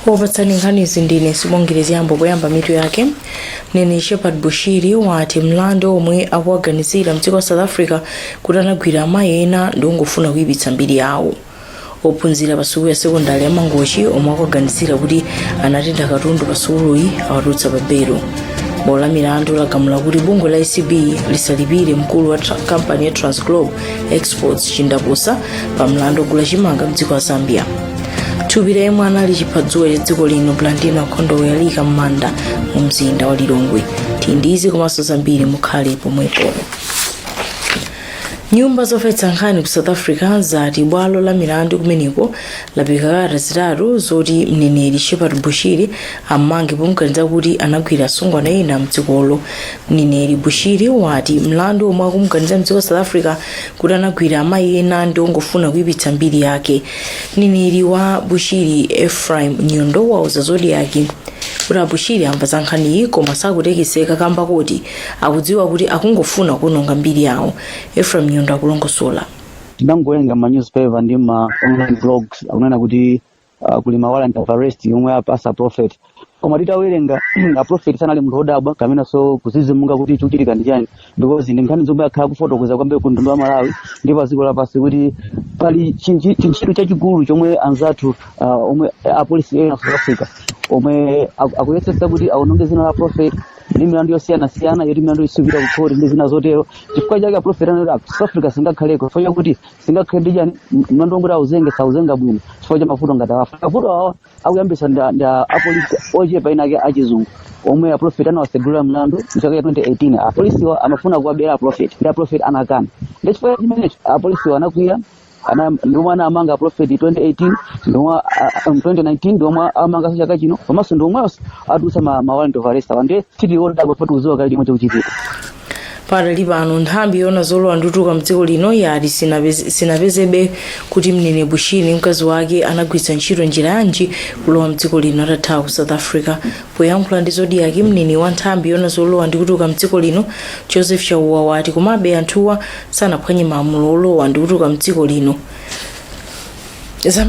Wopatsani nkhanizi ndine Sibongere Ziyambo. Poyamba, mitu yake. Mneneri Shepherd Bushiri wati mlandu omwe akuwaganizira mdziko la South Africa kuti anagwira amayi ena ndi ongofuna kuyipitsa mbiri yawo. Ophunzira pa sukulu ya sekondari ya Mangochi omwe akuwaganizira kuti anatentha katundu pa sukuluyi awatulutsa pa belo. Bwalo la milandu lagamula kuti bungwe la ACB lisalipire mkulu wa kampani ya Transglobe Exports Chindapusa pa mlandu ogula chimanga mdziko la Zambia. Thupi la yemwe anali chiphadzuwa cha dziko lino Blandina Kondowe alika m'manda mu mzinda wa Lilongwe. Tili ndi izi komanso zambiri, mukhale pomwepo. Nyumba zofalitsa nkhani ku South Africa zati bwalo la milandu kumeneko lapereka kalata zitatu zoti mneneri Shepherd Bushiri ammange pomuganiza kuti anagwira asungwana ena mdzikolo. Mneneri Bushiri wati mlandu omwe akumuganiza mdziko South Africa kuti anagwira amayi ena ndi ongofuna kuyipitsa mbiri yake. Mneneri wa Bushiri, Ephraim Nyondo, wauza Zodiak kuti aBushiri amva za nkhaniyi koma sakutekeseka kamba kuti akudziwa kuti akungofuna kuononga mbiri yawo. Ephraim Nyondo akulongosola. Tinangowerenga ma newspaper ndi ma online blogs akunena kuti kuli ma warrant of arrest yomwe apasa prophet, koma titawerenga, a prophet sanali munthu wodabwa kamene so kuzizimuka kuti chikuchitika ndi chani, because ndi nkhani zomwe akhala kufotokoza kwambiri ku mtundu wa Malawi ndi pa dziko lapansi kuti pali chintchito chachikulu chomwe anzathu omwe apolisi ena South Africa omwe akuyesetsa kuti aononge dzina la prophet ndi milandu yosiyanasiyana yoti milandu isipita ku khoti ndi zina zotero. Chifukwa chake a prophet anati South Africa singakhaleko, chifukwa chakuti singakhale ndi chani, mlandu wonguti auzenge sauzenga bwino chifukwa cha mavuto ngati awa. Mavuto awa akuyambisa ndi apolisi ochepa ena ake achizungu omwe aprofet anawasegulira mlandu mchaka cha 2018. Apolisiwa amafuna kuwabera aprofet ndi aprofet anakana, ndi chifukwa chimenecho apolisiwa anakwiya ndiomwe anamanga aprofet 2018, ndiomwe 2019, ndiomwe amanganso chaka chino, komanso ndiomwenso atulutsa ma warrant of arrest awa. Ndiye sitiodabwa poti kudziwa kale chomwe chikuchitika. Padali pano, nthambi yoona zolowa ndi kutuluka mdziko lino yati sinapezebe kuti mneneri Bushiri mkazi wake anagwiritsa ntchito njira yanji kulowa mdziko lino atathawa ku South Africa. Poyankhula ndi Zodiak, mneneri wa nthambi yoona zolowa ndi kutuluka mdziko lino Joseph Chauwa wati komabe anthuwa sanaphwanye malamulo olowa ndi kutuluka mdziko lino.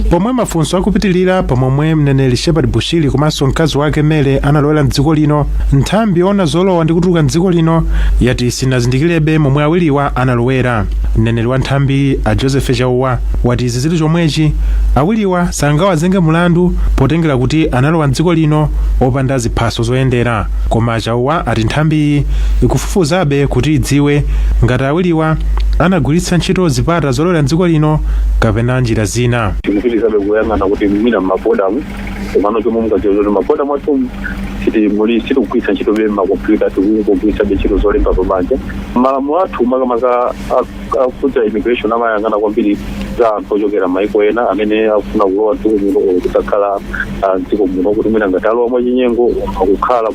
Pomwe mafunso akupitilira pamomwe mneneri Shepherd Bushiri komanso mkazi wake Mary analowera mdziko lino, nthambi yoona zolowa ndi kutuluka mdziko lino yati sinazindikirebe momwe awiriwa analowera. Mneneri wa nthambi a Joseph Chauwa wati izi zili chomwechi, awiriwa sangawazenge mulandu potengera kuti analowa mdziko lino opanda ziphaso zoyendera. Koma Chauwa ati nthambiyi ikufufuzabe kuti idziwe ngati awiriwa anagwiritsa ntchito zipata zolowera mdziko lino kapena njira zina. Tikupitirizabe kuyang'ana kuti mwina mmabodamu, komano chomwe mungadziwe kuti maboda mwathu siti muli sitikugwiritsa ntchito be makompyuta, tikungogwiritsabe ntchito zolemba pamanja. Malamulo athu makamaka akhudza immigration amayang'ana kwambiri za anthu ochokera maiko ena amene akufuna kulowa mdziko muno olo kudzakhala mdziko muno, kuti mwina ngati alowa mwachinyengo akukhala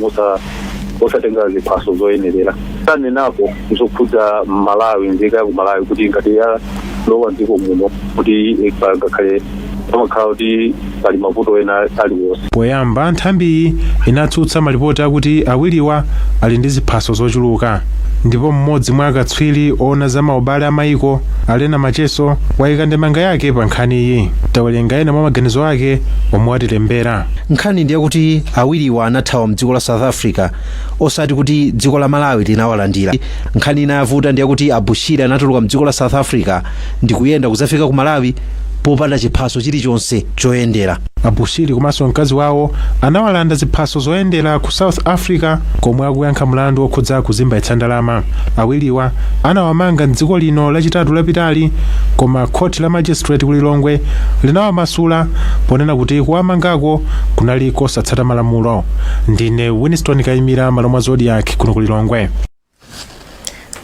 osatenga ziphaso zoyenerera. Tanenapo zokhudza Malawi, nzika ya ku Malawi, kuti ngati yalowa mdziko muno kuti ngakhale pamakhala kuti pali mavuto ena aliwonse. Poyamba nthambiyi inatsutsa malipoti akuti awiriwa ali ndi ziphaso zochuluka, ndipo mmodzi mwa akatswiri oona za maubale a mayiko, Alena Macheso, wayika ndemanga yake pa nkhaniyi. Tawerenga ena mwa maganizo ake omwe watilembera. Nkhani ndiye kuti awiriwa anathawa mdziko la South Africa, osati kuti dziko la Malawi linawalandira. Nkhani ina yavuta ndiye kuti aBushiri anatuluka mdziko la South Africa ndi kuyenda kuzafika ku Malawi popanda chiphaso chilichonse choyendera. ABushiri komanso mkazi wawo anawalanda ziphaso zoyendera ku South Africa komwe akuyankha mlandu wokhudza kuzimbaitsa ndalama. Awiriwa anawamanga mdziko lino Lachitatu lapitali, koma khoti la magistrate ku Lilongwe linawamasula ponena kuti kuwamangako kunali kosatsata malamulo. Ndine Winston Kayimira, malo mwa Zodiak, kuno ku Lilongwe.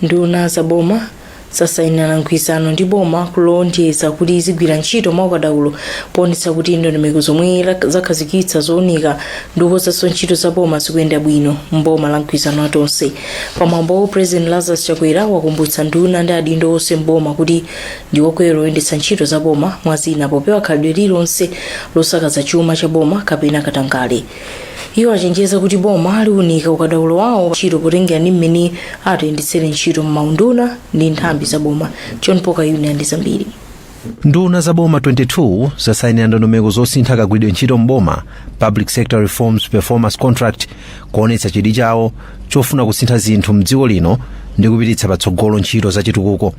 Nduna za boma zasayinirana mgwirizano ndi boma kulonjeza kuti zigwira ntchito mwaukadaulo poonetsa kuti ndondomeko zomwe zakhazikitsa zowunika ndi kukonzanso ntchito za boma zikuyenda bwino mboma la mgwirizano wa Tonse. Pamwambowo, President Lazarus Chakwera wakumbutsa nduna ndi adindo onse mboma kuti ndi okwera oyendetsa ntchito za boma, mwazina popewa khalidwe lililonse losakaza chuma cha boma kapena katangale. Iwo achenjeza kuti boma liunika ukadaulo wawo ntchito potengera ndi mmene atayendetsere ntchito m'maunduna ndi nthambi za boma. John Poka Union ndi zambiri. Nduna za boma 22 zasayinira ndondomeko zosintha kagwiridwe ntchito mboma, Public Sector Reforms Performance Contract, kuonetsa chidwi chawo chofuna kusintha zinthu mdziko lino ndi kupititsa patsogolo ntchito zachitukuko.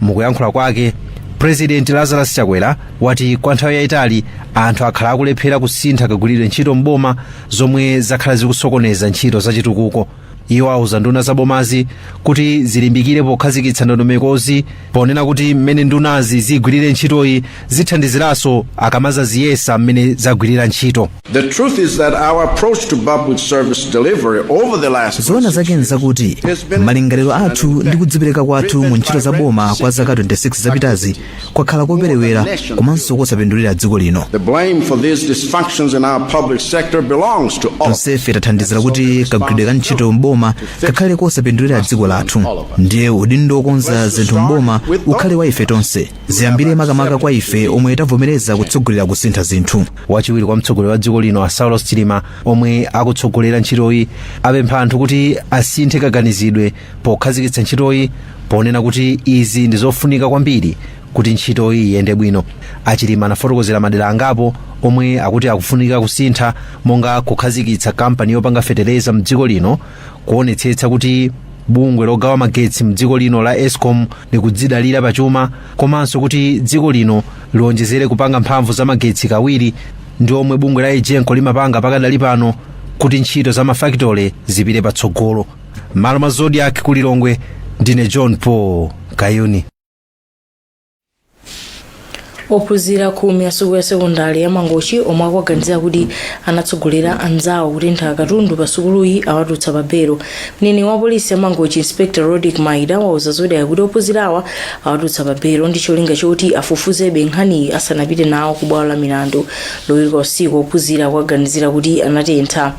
Mukuyankhula kwake, President Lazarus Chakwera wati kwa nthawi yayitali anthu akhala akulephera kusintha kagwiridwe ntchito mboma, zomwe zakhala zikusokoneza ntchito zachitukuko. Iwo auza nduna za bomazi kuti zilimbikire pokhazikitsa ndondomekozi, ponena kuti mmene ndunazi zigwirire ntchitoyi zithandiziranso akamazaziyesa mmene zagwirira ntchito. The truth is that our approach to public service delivery over the last Zoona zake nzakuti malingaliro athu ndi kudzipereka kwathu mu ntchito za boma kwa zaka 26 zapitazi kwakhala koperewera komanso kosapindulira dziko lino. The blame for these dysfunctions in our public sector belongs to all. Tonsefe tathandizira kuti kagwiridwe ka ntchito mboma kakhale kosapindulira dziko lathu. Ndiye udindo wokonza zinthu mboma ukhale wa ife tonse, ziyambire makamaka kwa ife omwe tavomereza kutsogolera kusintha zinthu. Wachiwiri kwa mtsogoleri wa dziko lino, a Saulos Chilima, omwe akutsogolera ntchitoyi, apempha anthu kuti asinthe kaganizidwe pokhazikitsa ntchitoyi, ponena kuti izi ndi zofunika kwambiri kuti ntchitoyi iyende bwino. Achilima anafotokozera madera angapo omwe akuti akufunika kusintha, monga kukhazikitsa kampani yopanga fetereza mdziko lino, kuonetsetsa kuti bungwe logawa magetsi mdziko lino la ESCOM likudzidalira pachuma, komanso kuti dziko lino liwonjezere kupanga mphamvu za magetsi kawiri ndi omwe bungwe la EGENCO limapanga pakadali pano, kuti ntchito za mafakitole zipite patsogolo. Malo mwa Zodiak ku Lilongwe, ndine John Paul Kayuni. Ophunzira 10 a sukulu ya sekondari ya Mangochi omwe akuwaganizira kuti anatsogolera anzawo kutentha katundu pa sukuluyi awatulutsa pa belo. Mneneri wa polisi ya Mangochi, Inspector Rodick Maida, wauza Zodiak kuti ophunzirawa awatulutsa pa belo ndi cholinga choti afufuzebe nkhaniyi asanapite nawo ku bwalo la milandu. Loweruka usiku, ophunzira akuwaganizira kuti anatentha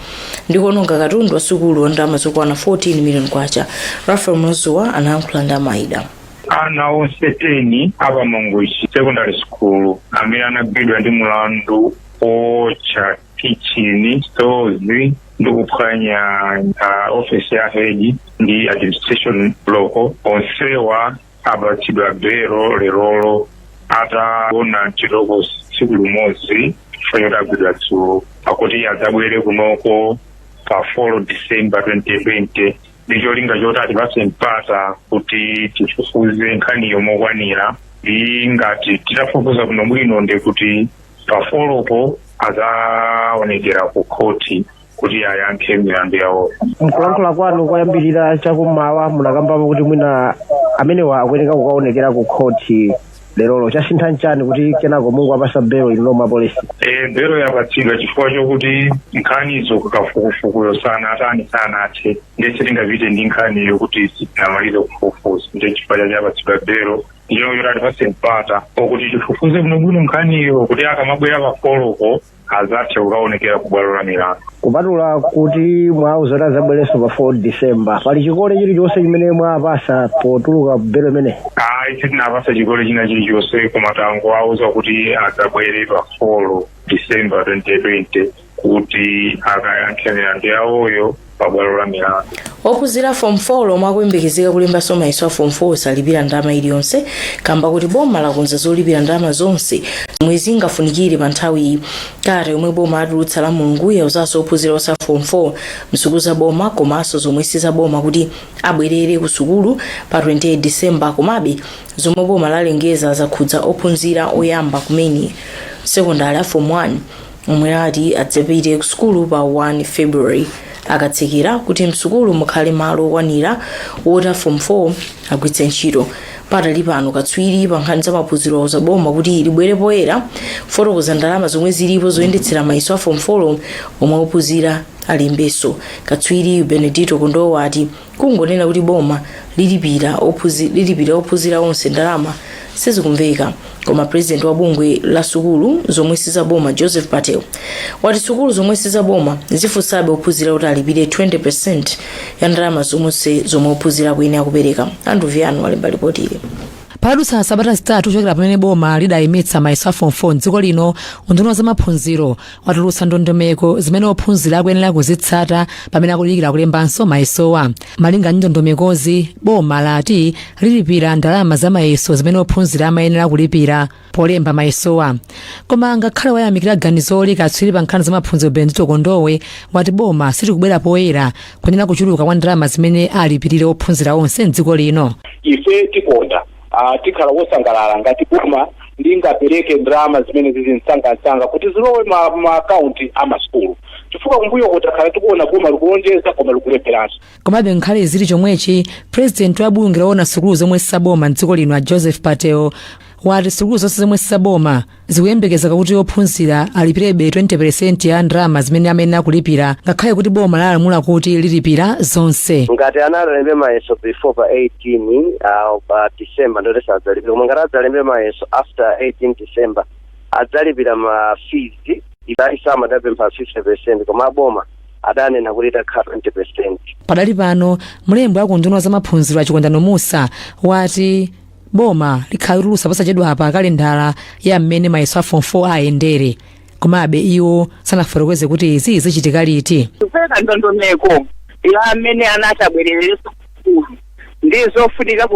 ndi kuononga katundu wa sukulu wa ndalama zokwana 14 million kwacha. Rafael Mlozuwa anayankhula ndi Amaida. Ana onse 10 apa Mangochi Secondary School amene anagwidwa ndi mulandu wotcha kitchen, stores ndi kuphwanya office ya head ndi administration block, onsewa apatsidwa belo lerolo atagona mchitokosi tsiku limodzi chifukwa choti agwidwa dzulo, pakuti adzabwere kunoko pa 4 December 2020 ndi cholinga choti atipatse mpata kuti tifufuze nkhaniyo mokwanira, ndi ngati titafufuza bwinobwino ndi kuti pa 4 po adzaonekera ku khoti kuti ayankhe milandu yawo. Mkulankhula kwanu koyambirira chakummawa munakambapo kuti mwina amenewa akuyeneka kukaonekera ku khoti lerolo. Chasintha nchani kuti kenako mungu apasa belo inu nomwe apolisi? Belo yapatsidwa chifukwa chokuti nkhanizo kukafukufukuyo sanatani, sanathe, ndese tingapite ndi nkhaniyo kuti sitinamalize kufufuza. Ndiye chifukwa chache apatsidwa belo, ndiyo yoti atipatse mpata okuti tifufuze bwinobwino nkhaniyo, kuti akamabwera pa 4 po azathe kukaonekera ku bwalo la milandu. Kupatula kuti mwauza kuti azabwerenso pa 4 December, pali chikole chilichonse chimene mwapasa potuluka belo imene? Ayi, sitinapasa chikole china chilichonse, koma tangowauza kuti adzabwere pa 4 December 2020 kuti akayankhe milandu yawoyo pa bwalo la milandu. Ophunzira Form 4 omwe akuyembekezeka kulembanso mayeso a Form 4 salipira ndalama iliyonse kamba kuti boma lakonza zolipira ndalama zonse zomwe zingafunikire pa nthawi iyi. Kalata yomwe boma latulutsa la Mulungu yauzanso ophunzira onse a Form 4 msukulu za boma komanso zomwe si za boma kuti abwerere ku sukulu pa 28 December. Komabe, zomwe boma lalengeza zakhudza ophunzira oyamba kumene sekondari a Form 1 omwe ati adzapite ku sukulu pa 1 February akatsekera, kuti msukulu mukhale malo okwanira woti Form 4 agwiritse ntchito. Patali pano, katswiri pa nkhani za maphunziro za boma kuti libwere poyera fotokoza ndalama zomwe zilipo zoyendetsera mayeso a Form 4 omwe ophunzira alembeso. Katswiri Benedito Kondowa ati kungonena kuti boma lilipira ophunzira onse ndalama sizikumveka. Koma president wa bungwe la sukulu zomwe sizaboma, Joseph Patel, wati sukulu zomwe sizaboma zifunsabe ophunzira kuti alipire 20% ya ndalama zomwe ophunzira akuyenera kupereka. Andrew Viano walemba ripoti ili. Padutsa sabata 3 kuchokera pamene boma lidayimitsa mayeso a Form 4 mdziko lino, unduna wa zamaphunziro watulutsa ndondomeko zimene ophunzira akuyenera kuzitsata pamene akudikira kulembanso mayesowa. Malinga ndi ndondomekozi, boma lati lilipira ndalama za mayeso zimene ophunzira amayenera kulipira polemba mayesowa. Koma ngakhale wayamikira ganizoli, katswiri pa nkhani za maphunziro Benedito Kondowe wati boma silikubwera poyera kunena kuchuluka kwa ndalama zimene alipirire ophunzira onse mdziko lino. Ife tikonda tikhala wosangalala ngati boma lingapereke ndalama zimene zizi msangamsanga kuti zilowe ma akaunti a masukulu, chifukwa kumbuyo kuti takhala tikuona boma likulonjeza koma likulepheranso. Komabe ngakhale zili chomwechi, president wa bungwe loona sukulu zomwe sizaboma mdziko lino a Joseph Patel wati sukulu zonse zomwe sizaboma zikuyembekezeka kuti ophunzira alipirebe 20% ya ndalama zimene amayenera kulipira ngakhale kuti boma lalamula kuti lilipira zonse. Ngati ana alembe mayeso before pa 18 pa December, ndoti sadzalipira, koma ngati adzalembe mayeso after 18 December adzalipira ma fees. Isama adapempha 50%, koma aboma adanena kuti itakhala 20%. Padali pano, mlembi wa kunduna za maphunziro a Chikondano Musa wati boma likhala litulutsa posachedwapa kalendala ya mmene mayeso a Form 4 ayendere. Komabe iwo sanafotokoze kuti izi zichitika liti. Kupereka ndondomeko ya amene ana atabwerereso kusukulu ndi zofunika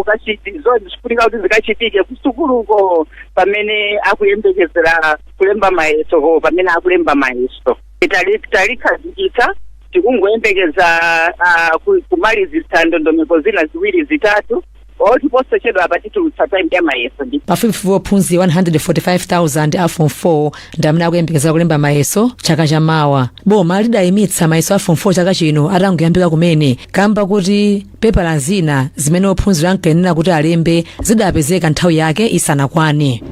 zofunika kuti zikachitike kusukuluko pamene akuyembekezera kulemba mayeso, ko pamene akulemba mayeso. Talikhazikitsa, tikungoyembekeza kumalizitsa ndondomeko zina ziwiri zitatu, oti posachedwa apa titulutsa time ya mayeso ndi Pafupifupi ophunzira 145,000 a Form 4 ndi amene akuyembekezera kulemba mayeso chaka chamawa. Boma lidayimitsa mayeso a Form 4 chaka chino atangoyambika kumene kamba kuti pepala zina zimene ophunzira ankayenera kuti alembe zidapezeka nthawi yake isanakwane.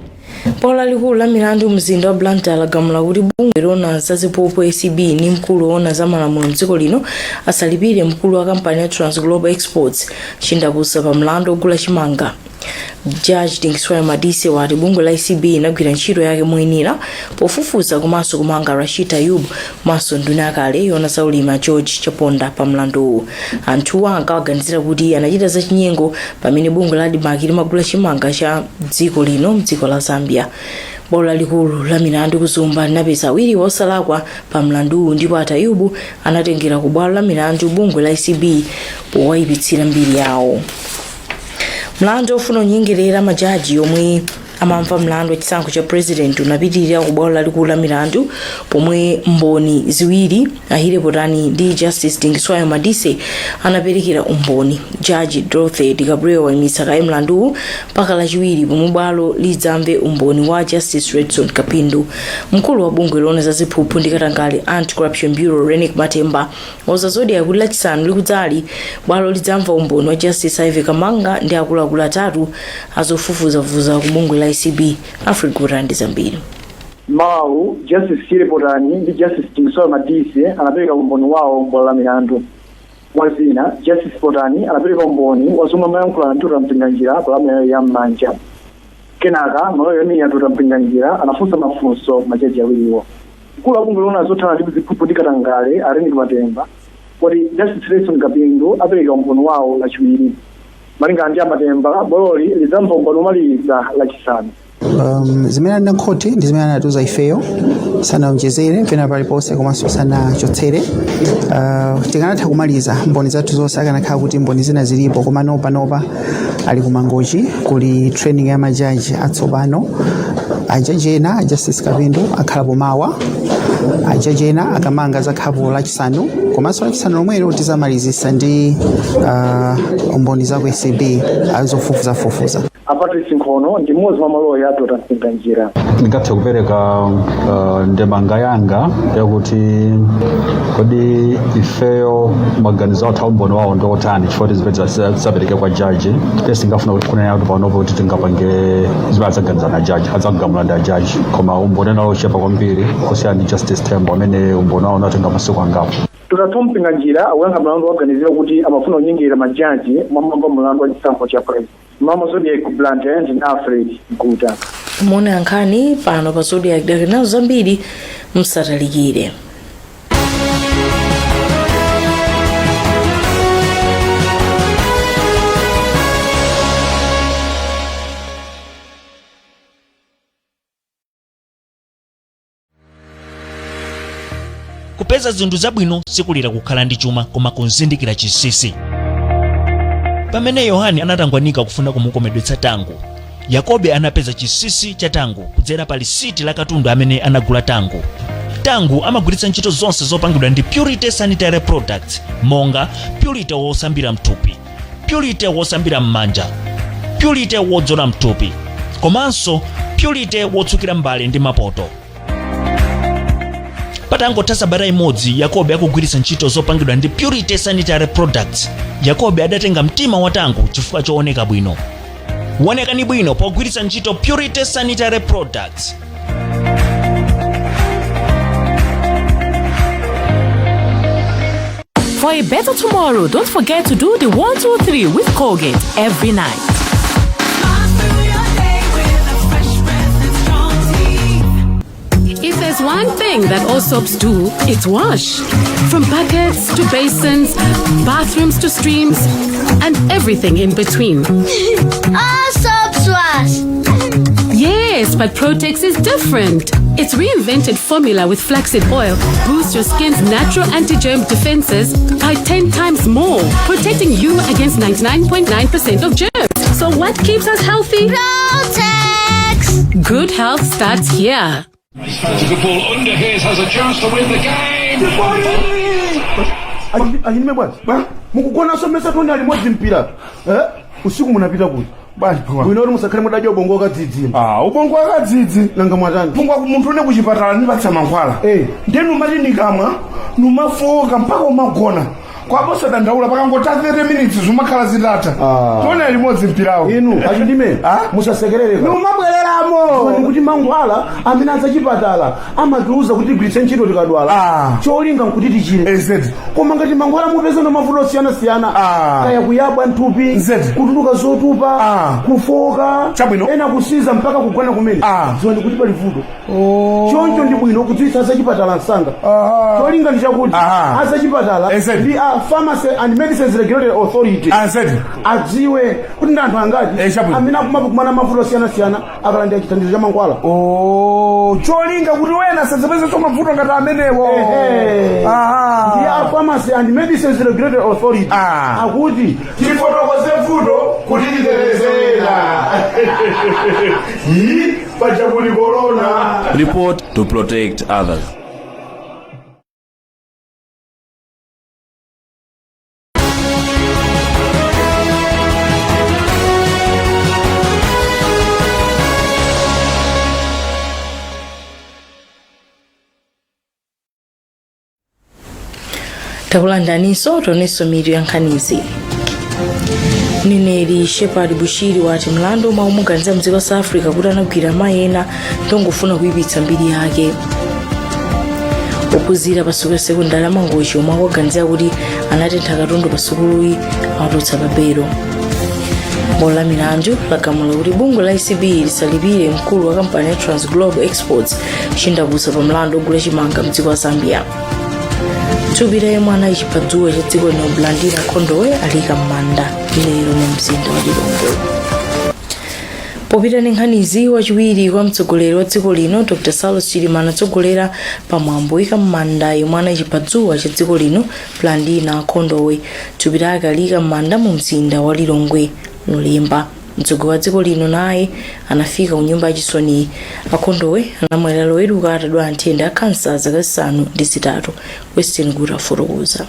Bwalo lalikulu la milandu mzinda wa Blantyre lagamula kuti bungwe loona za ziphuphu ACB ndi mkulu woona za malamulo mdziko lino asalipire mkulu wa kampani ya Transglobal Exports Chindapusa pa mlandu ogula chimanga. Judge Dingiswayo Madise wati bungwe la ACB inagwira ntchito yake moyenera pofufuza komanso kumanga Rashid Tayub komanso nduna yakale yoona za ulimi George Chaponda pa mlanduwu. Anthuwa ankawaganizira kuti anachita zachinyengo pamene bungwe la ADMARC limagula chimanga cha dziko lino mdziko la Zambia. Bwalo lalikulu la milandu ku Zomba linapeza awiri osalakwa pa mlanduwu ndipo a Tayubu anatengera ku bwalo la milandu bungwe la ACB powayipitsira mbiri yawo. Mlandu ofuna kunyengerera majaji omwe amamva mlandu wa chisankho cha president unapitirira ku bwalo lalikulu la milandu pomwe mboni ziwiri, a Healey Potani ndi Justice Dingiswayo Madise, anaperekera umboni. Judge Dorothy DeGabriel wayimitsa kaye mlanduwu mpaka Lachiwiri pomwe bwalo lidzamve umboni wa Justice Redson Kapindu. Mkulu wa bungwe loona za ziphuphu ndi katangale, Anti-Corruption Bureau, Reyneck Matemba, wauza Zodiak kuti Lachisanu likudzali bwalo lidzamva umboni wa Justice Ivy Kamanga ndi akuluakulu atatu azofufuzafufuza ku bungwe la ACB. Alfred Gutani ndi zambiri. Mawu Justice Healey Potani ndi Justice Dingiswayo Madise anapereka umboni wawo m'bwalo la milandu. Mwa zina, Justice Potani anapereka umboni wa zomwe amayankhulana ndi Dr. Mpinganjira pa lamya ya m'manja. Kenaka maloya oimira Dr. Mpinganjira anafunsa mafunso majaji awiriwo. Mkulu wa bungwe loona zothana ndi ziphuphu ndi katangale, a Reyneck Matemba, wati Justice Redson Kapindu apereka umboni wawo Lachiwiri. Malingana ndi a Matemba, bwaloli lidzamva umboni womaliza Lachisanu. Zimene anena khoti ndi zimene anatiuza ifeyo, sanaonjezere pena paliponse komanso sanachotsere. Tikanatha kumaliza mboni zathu zonse akanakhala kuti mboni zina zilipo, koma panopa ali ku Mangochi kuli training ya majaji atsopano. Ajaji ena, a Justice Kapindu akhalapo mawa, ajaji ena akamanga adzakhalapo Lachisanu, komanso Lachisanu lomwelo tizamalizisa ndi mboni za ku ACB azofufuzafufuza. A Patrick Nkhono ndi mmodzi mwa maloya a Dr. Mpinganjira. Ndingathe kupereka ndemanga yanga yakuti kodi ifeyo maganizo athu aumboni wawo ndi otani, chifukwa zimene zapereke kwa jaji singafuna kuti kunena kuti panopo kuti tingapange zimene adzaganiza na jaji, adzagamula ndi ajaji, koma umboni unali ochepa kwambiri kusiyana ndi Justice Tembo amene umboni wawo unatenga masiku angapo. Dr. Thom Mpinganjira akuyankha mlandu wowaganizira kuti amafuna kunyengerera majaji mwamamba mlandu wa chisankho cha president. M'malo mwa Zodiak ku Blantyre, ndine Alfred Guta. Muona nkhani pano pa Zodiak tidakali nazo zambiri, musatalikire. Kupeza zinthu zabwino sikulira kukhala ndi chuma, koma kuzindikira chinsinsi. Pamene Yohane anatangwanika kufuna kumukomedwetsa Tango, Yakobe anapeza chinsinsi cha Tango kudzera pa lisiti la katundu amene anagula Tango. Tango amagwiritsa ntchito zonse zopangidwa ndi Purity Sanitary Products, monga Purity wosambira mthupi, Purity wosambira m'manja, Purity wodzola mthupi, komanso Purity wotsukira mbale ndi mapoto. Patangotha sabata imodzi Yakobe akugwiritsa ntchito zopangidwa ndi Purity Sanitary Products, Yakobe adatenga mtima wa Tango chifukwa chooneka bwino. Wonekani bwino pogwiritsa ntchito Purity Sanitary Products. For a better tomorrow, don't forget to do the 1, 2, 3 with Colgate every night. If there's one thing that all soaps do, it's wash. From buckets to basins, bathrooms to streams, and everything in between. All soaps wash. Yes, but Protex is different. Its reinvented formula with flaxseed oil boosts your skin's natural anti-germ defenses by 10 times more, protecting you against 99.9% of germs. So what keeps us healthy? Protex! Good health starts here. Fancy good ball under his has a chance to win the game. Achilime bwanji mukugonanso mesa tonali limodzi mpira, eh? Usiku munapita kuti bwanji? Bwino kuti musakhale mudadya ubongo wakadzidzi. Ah, ubongo wakadzidzi. Nanga mwatani? Mungu munthu une kuchipatala nipatsa mankhwala. Ndiye numati nikamwa numafoka mpaka umagona kwapo sadandaula pakangotha 30 minutes zumakhala zitatha. Tione limodzi mpirawo. Inu achindime, musasekerere. Numabwereramo. Kuti mankhwala amene azachipatala amatiuza kuti tigwiritse ntchito tikadwala, cholinga nkuti tichire. Koma ngati mankhwala mupeza na mavuto osiyanasiyana, kaya kuyabwa mthupi, kutuluka zotupa, kufoka, ena kusiza mpaka kugona kumene, dziwani kuti pali vuto. Choncho ndi bwino kudziwitsa azachipatala msanga. Cholinga ndi chakuti azachipatala ndi a Pharmacy and Medicines Regulatory Authority adziwe kuti ndi anthu angati amene akumakumana mavuto osiyanasiyana akalandira chithandizo cha mankhwala. Cholinga kuti wena sadzapeze mavuto ngati amenewo. Ndi a Pharmacy and Medicines Regulatory Authority akuti tifotokoze vuto kuti titetezera yi paja kuli corona. Report to protect others. Takulandaninso. Tionenso mitu ya nkhanizi. Mneneri Shepherd Bushiri wati mlandu omwe akumuganizira mdziko la South Africa kuti anagwira amayi ena ndongofuna kuyipitsa mbiri yake. Ophunzira pa sukulu ya sekondari ya Mangochi omwe akuwaganizira kuti anatentha katundu pa sukuluyi awatulutsa pa belo. Bwalo la milandu lagamula kuti bungwe la ACB lisalipire mkulu wa kampani ya Transglobal Exports Chindapusa pa mlandu ogula chimanga mdziko la Zambia. Thupi la yemwe anali chiphadzuwa cha dziko lino Blandina Khondowe aliyika m'manda lero mu mzinda wa Lilongwe. Popita ndi nkhanizi, wachiwiri kwa mtsogoleri wa dziko lino Dr Saulos Chilima anatsogolera pamwambo oyika m'manda yemwe anali chiphadzuwa cha dziko lino Blandina Khondowe. Thupi lake aliyika m'manda mu mzinda wa Lilongwe Lolemba. Mtsogoleri wa dziko lino naye anafika ku nyumba yachisoniyi. Akhondowe anamwalira Loweruka atadwala nthenda ya khansa zaka 3. Western Guta afotokoza.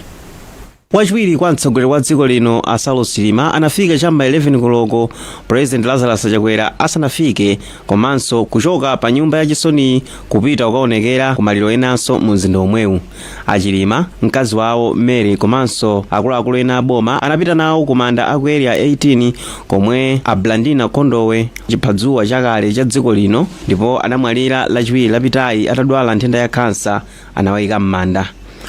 Wachiwiri kwa mtsogoleri wa dziko lino a Saulos Chilima anafika cham'ma 11 koloko President Lazarus Chakwera asanafike, komanso kuchoka pa nyumba yachisoniyi kupita kukaonekera ku maliro enanso mu mzinda omwewu. Achilima, mkazi wawo Mary komanso akuluakulu ena a boma anapita nawo ku manda aku Area 18 komwe a Blandina Khondowe, chiphadzuwa chakale cha dziko lino ndipo anamwalira Lachiwiri lapitayi atadwala nthenda ya khansa, anawayika m'manda.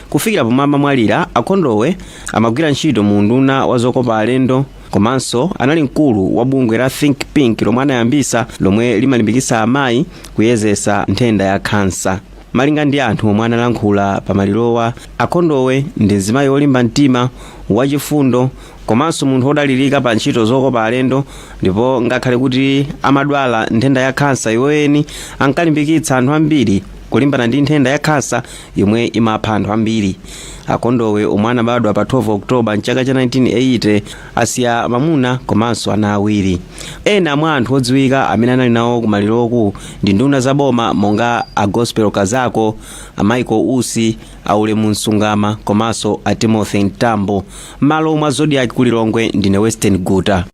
Kufikira pomwe amamwalira, a Khondowe amagwira ntchito mu unduna wa zokopa alendo, komanso anali mkulu wa bungwe la Think Pink lomwe anayambisa, lomwe limalimbikitsa amayi kuyezesa nthenda ya khansa. Malinga ndi anthu omwe analankhula pa malirowa, a Khondowe ndi mzimayi wolimba mtima, wachifundo komanso munthu wodalirika pa ntchito zokopa alendo, ndipo ngakhale kuti amadwala nthenda ya khansa, iwoyeni ankalimbikitsa anthu ambiri Kulimbana ndi nthenda ya khansa yomwe imapha anthu ambiri. Akondowe, omwe anabadwa pa 12 Oktoba mchaka cha 1980, asiya mamuna komanso ana awiri. Ena mwa anthu odziwika amene anali nawo kumaliroku ndi nduna za boma monga a Gospel Kazako, a Michael Usi, a Ulemu Msungama komanso a Timothy Mtambo. M'malo mwa Zodiak ku Lilongwe, ndine Western Guta.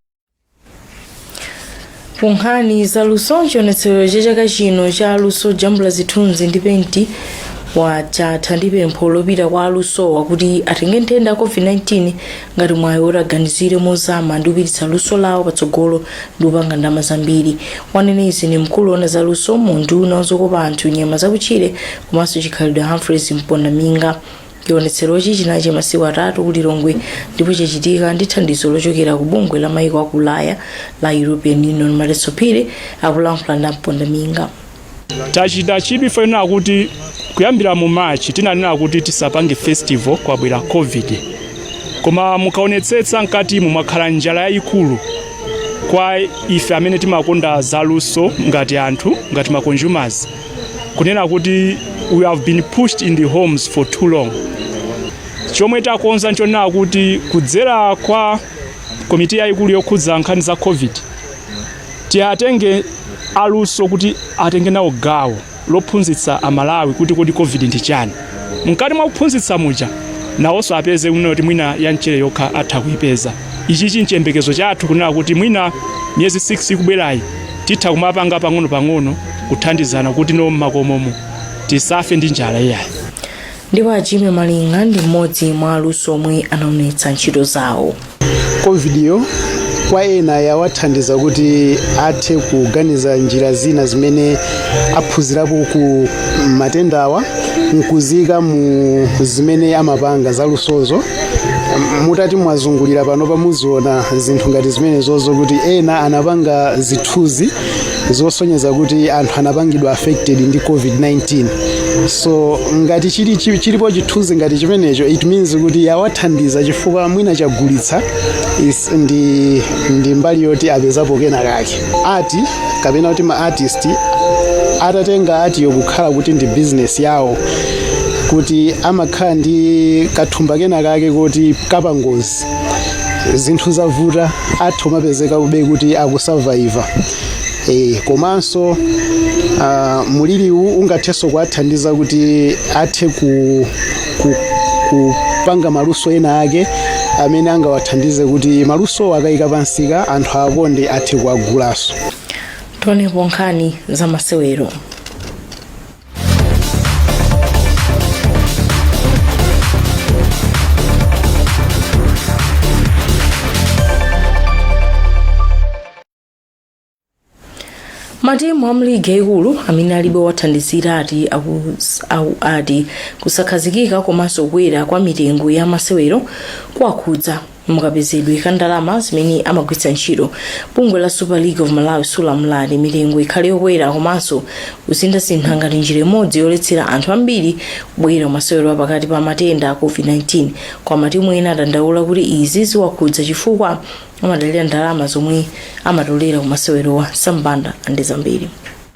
Ku nkhani za luso, chionetsero cha chaka chino cha luso jambula zithunzi ndi penti chatha ndi pempho lopita kwa alusowa kuti atenge nthenda ya COVID-19 ngati mwayi woti aganizire mozama ndi kupititsa luso lawo patsogolo ndi kupanga ndalama zambiri. Wanena izi ni mkulu woona za luso mu unduna wazokopa anthu, nyama zakutchire komanso chikhalidwe, Humphreys Mpondaminga. Chionetserochi chinali cha masiku 3 ku Lilongwe ndipo chachitika ndi thandizo lochokera ku bungwe la maiko aku Ulaya la European Union. Madalitso Phiri akulankhula ndi Mpondaminga. Tachita chidwi fanena kuti kuyambira mu March tinanena kuti tisapange festival, kwabwera COVID, koma mukaonetsetsa mkatimu mwakhala njala yayikulu kwa ife amene timakonda zaluso ngati anthu, ngati ma consumers, kunena kuti we have been pushed in the homes for too long. Chomwe takonza nchonena kuti kudzera kwa komiti yayikulu yokhudza nkhani za COVID, tiatenge aluso kuti atenge nawo gawo lophunzitsa Amalawi kuti kodi COVID ndi chani. Mkati mwa kuphunzitsa muja, nawonso apeze kunena kuti mwina ya mchere yokha atha kuipeza. Ichichi nchiyembekezo chathu kunena kuti mwina miyezi 6 ikubwerayi titha kumapanga pang'ono-pang'ono kuthandizana kuti no mmakomomo tisafe ndi njala iyayi. Ndipo a Jimmy Malinga ndi mmodzi mwa aluso omwe anaonetsa ntchito zawo. COVID yo kwa ena yawathandiza kuti athe kuganiza njira zina zimene aphunzirapo ku matendawa nkuzika mu zimene amapanga zalusozo. Mutati mwazungulira pano pamuziona zinthu ngati zimenezozo, kuti ena anapanga zithunzi zosonyeza kuti anthu anapangidwa affected ndi COVID-19. So ngati chilipo chithunzi ngati chimenecho, it means kuti yawathandiza chifukwa mwina chagulitsa ndi mbali yoti apezapo kena kake. Art kapena kuti ma artist atatenga art yo kukhala kuti ndi business yawo, kuti amakhala ndi kathumba kena kake kuti kapangozi zinthu zavuta, atha umapezeka kube kuti akusurvive. Komanso muliriwu ungathenso kuwathandiza kuti athe kupanga maluso ena ake amene angawathandize kuti maluso akayika pansika anthu akonde, athe kuwagulaso. Tionepo nkhani za masewero. Matimu a mligi yayikulu amene alibe wathandizira ati kusakhazikika komanso kukwera kwa mitengo ya masewero kuwakhudza mukapezedwe ka ndalama zimene amagwiritsa ntchito. Bungwe la Super League of Malawi, SULOM, lati mitengo ikhale yokwera komanso kusinthasintha ngati njira imodzi yoletsera anthu ambiri kubwera masewero pakati pa matenda a COVID-19. Kwa matimu ena adandaula kuti izi ziwakhudza chifukwa amadalira ndalama zomwe amatolera kumasewerowa. Sambanda ndi zambiri.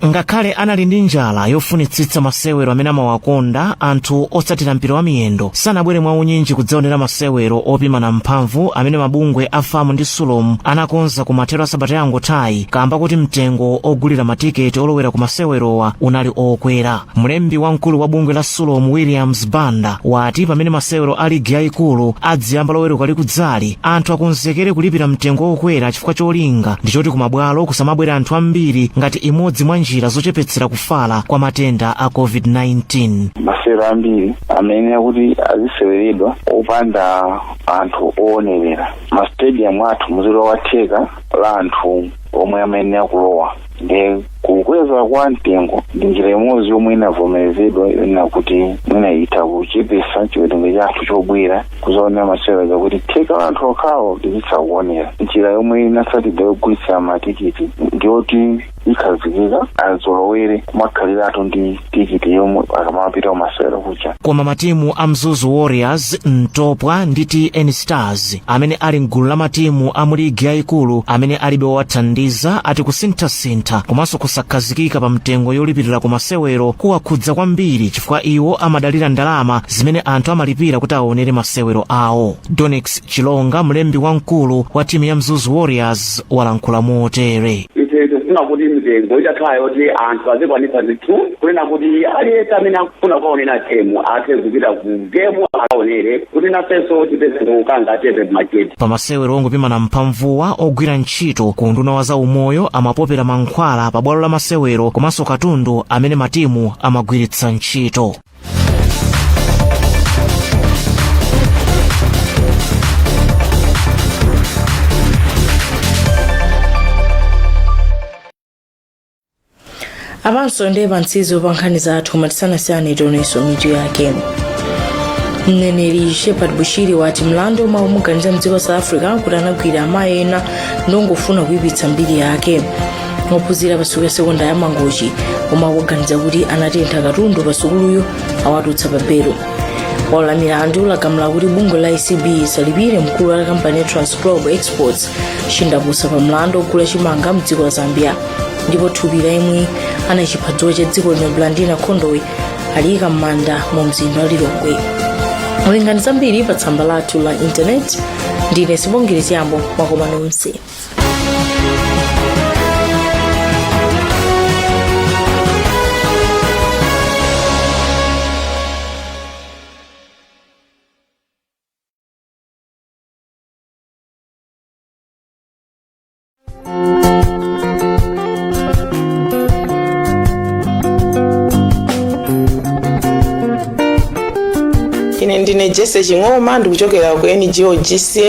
Ngakhale anali ndi njala yofunitsitsa masewero amene amawakonda, anthu otsatira mpira wa miyendo sanabwere mwaunyinji kudzaonera masewero opimana mphamvu amene mabungwe a FAM ndi SULOM anakonza ku mathero a sabata yangothayi, kamba kuti mtengo ogulira matiketi olowera ku masewerowa unali okwera. Mlembi wamkulu wa bungwe la SULOM, Williams Banda, wati pamene masewero a ligi yayikulu adziyamba Loweruka likudzali, anthu akonzekere kulipira mtengo wokwera chifukwa cholinga ndi choti kumabwalo kusamabwere anthu ambiri ngati imodzi mwa njira zochepetsera kufala kwa matenda a COVID-19. Masewero ambiri amayenera kuti aziseweredwa opanda anthu oonerera. Mastadium athu muzilowa theka la anthu omwe amayenera kulowa, ndi kukweza kwa mtengo ndi njira imodzi yomwe inavomerezedwa yonena kuti mwina itha kuchepesa chiwerengero cha anthu chobwera kuzaonera masewero, zakuti theka la anthu okhawo lizitha kuonera. Njira yomwe inatsatidwa yogulitsa matikiti ndiyoti Ikhazikika, azolowere kumakhaliratu ndi tikiti yomwe akamapita kumasewero kuja. Koma matimu a Mzuzu Warriors, Mtopwa ndi TN Stars amene ali mgulu la matimu a mu ligi yayikulu amene alibe wowathandiza ati kusinthasintha komanso kusakhazikika pa mtengo yolipirira ku masewero kuwakhudza kwambiri chifukwa iwo amadalira ndalama zimene anthu amalipira kuti aonere masewero awo. Donix Chilonga, mlembi wamkulu wa timu ya Mzuzu Warriors, walankhula motere. Ife tikufuna kuti mitengo itakhala yoti anthu azikwanitsa ndithu, kunena kuti aliyense amene akufuna kukaonera gemu athe kupita ku gemu akaonere, kuti nafenso tipeze ndikukanga achepe kumageti. Pa masewero ongopimana mphamvuwa, ogwira ntchito ku unduna wa zaumoyo amapopera mankhwala pa bwalo la masewero komanso katundu amene matimu amagwiritsa ntchito. Apanso ndiye pamtsiriziro pa nkhani zathu, koma tisanasiyane tionenso mitu yake. Mneneri Shepherd Bushiri wati mlandu omwe akumuganiza mdziko South Africa kuti anagwira amayi ena ndongofuna kuyipitsa mbiri yake. Ophunzira pa sukulu ya sekondari ya Mangochi omwe akuganiza kuti anatentha katundu pa sukuluyo awatulutsa pa belo. Bwalo la milandu lagamula kuti bungwe la ACB isalipire mkulu wa kampani ya Transglobe Exports Chindapusa pa mlandu ogula chimanga mdziko la Zambia. Ndipo thupi la yemwe anali chiphadzuwa cha dziko lino Blandina Khondowe aliyika m'manda mu mzinda wa Lilongwe. Werengani zambiri pa tsamba lathu la intaneti. Ndine Sibongile Ziyambo, mwakoma nonse. Ine ndine Jese Ching'oma, ndikuchokera ku NGO GCA.